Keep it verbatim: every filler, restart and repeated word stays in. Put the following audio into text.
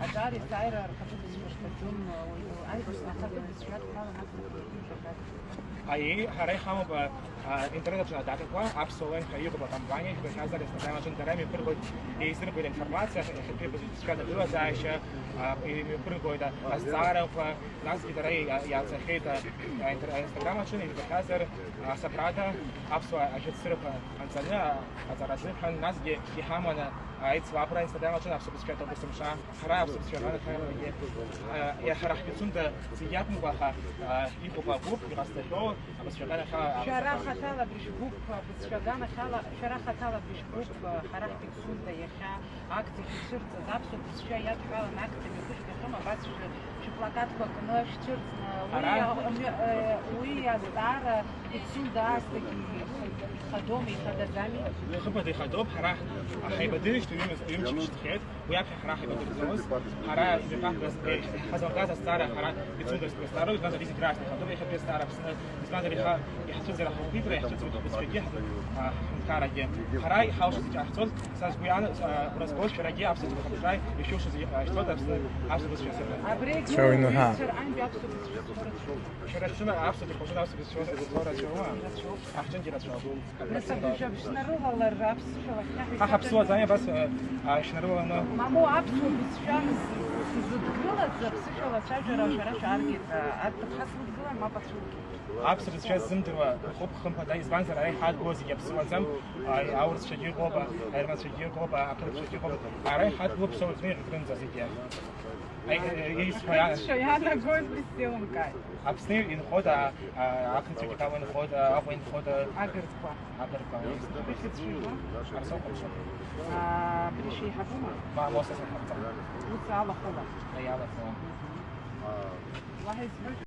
Аҿар есааира рхатәы бызшәа шаӡом, аибашьра ахатәы бызшәа дҭалан ақырҭуа. Аиеи, ҳара иҳамоуп, а, интернет аҿы адатақәа, аԥсуа лен ҳәа иҟоуп акомпаниа, ижәбахьазар, Instagram аҿы дара имҩаԥыргоит, еизыргоит аинформациа, иахьатәи абызшәа аҭагылазаашьа, а, имҩаԥыргоит, а, азҵаарақәа, насгьы дара иа-, иааӡахьеит, а, а, интер-, а, Instagram аҿы, ижәбахьазар, а, Сабрада, аԥсуа ажәытәӡырақәа анҵаны, а, аҵара азыҳәан, насгьы иҳаманы, а, аицлабра Instagram аҿы аԥсуа бызшәа аҭагылазаашьа. Ҳара аԥсуа бызшәа ҳәа ҳаҩрагьы, а, иа-, ҳара ҳпицунда зегь иақәымкәа, аха, а, иҟоуп агәыԥ, иҟасҵахьоу абызшәа аганахьала. Шәара ахаҭала абри шәгәыԥ, абызшәа аганахьала, шәара ахаҭала абри шәгәыԥ, а, ҳара ҳпицунда иахьа акциа шәцәырҵыз, аԥсуа бызшәа иадҳәалан акциа мҩаԥыжәгахьоума, абас шәы-, шәыплакатқәа кны шәцәырҵны, уи Ҳара а-, мҩа-, э, уи азҵаара пицунда аасҭагьы ихадоума, ихадаӡами? Хымԥада ихадоуп, ҳара ҳаибадырышьҭ ҩымз-, ҩымчк шьҭхьеит. Уи аԥхьа ҳара ҳаибадырӡомызт. Ҳара ҩбаҟа ҳазалгаз азҵаара ҳара ицәымӷызт азҵаароуп, избанзар, изегь раасҭа ихадоуп иахьатәи азҵаара Аԥсны, избанзар, иаха-, иҳацәыӡыр аҳәынҭқарра, иаҳцәыӡуеит ҳбызшәагьы, ҳб-, а, ҳҳәынҭқаррагьы. Ҳара иҳалшоз зегь ҟаҳҵоит, са сгәы иаан-, а, ура збоз шәарагьы аԥсуа ҳамшәааи, ишәылшоз, а, ишәҵоит Аԥсны, аԥсуа бызшәа сырҳәа. Абри Шәа уҩны ҳа. Шәара шәзы аԥсуа бызшәа зҳәо рацәоума? Шәара шәзы аԥсуа бызшәа зҳәо рацәоума? Рацәоуп. Аҳҭынгьы рацәоуп. Нас абыржәы Аԥсны рылалар, аԥсшәала ҳәа Ҳа ҳаԥсуаӡами абас, а, а, шәнарылаланы? Мамоу, аԥсуа бызшәа сзыдгылаз аԥсышәала ацәажәара шәара шәааргеит, а, арҭ ԥҳа срыдгылан, мап ацәугеит. Аԥсуа бызшәа ззымдыруа ыҟоуп, хымԥада, избанзар, ара иҳадгыло зегьы аԥсуаӡам, а, аурысцәагьы ыҟоуп, а, аерманцәагьы ыҟоуп, а, ақырҭцәагьы ыҟоуп, ара иҳадгыло ԥсуа рзы иргынӡа зегьы. Аи, аи, аи, сҳәа иа- Сшәо иаанагоит, исзеилымкааит. Аԥсны инхода, а, ақырҭцәагьы ҭала инхода, Аҟәа инхода? Агырқәа. Агырқәа. Ихьӡ шәыжәла? Арсоу Хәамсоу. А, абри шәеиҳабума? Ма, Моса саҳаԥҵа. Уца алахәыла. Аиалахәыла. Уаҳа изҳәоит.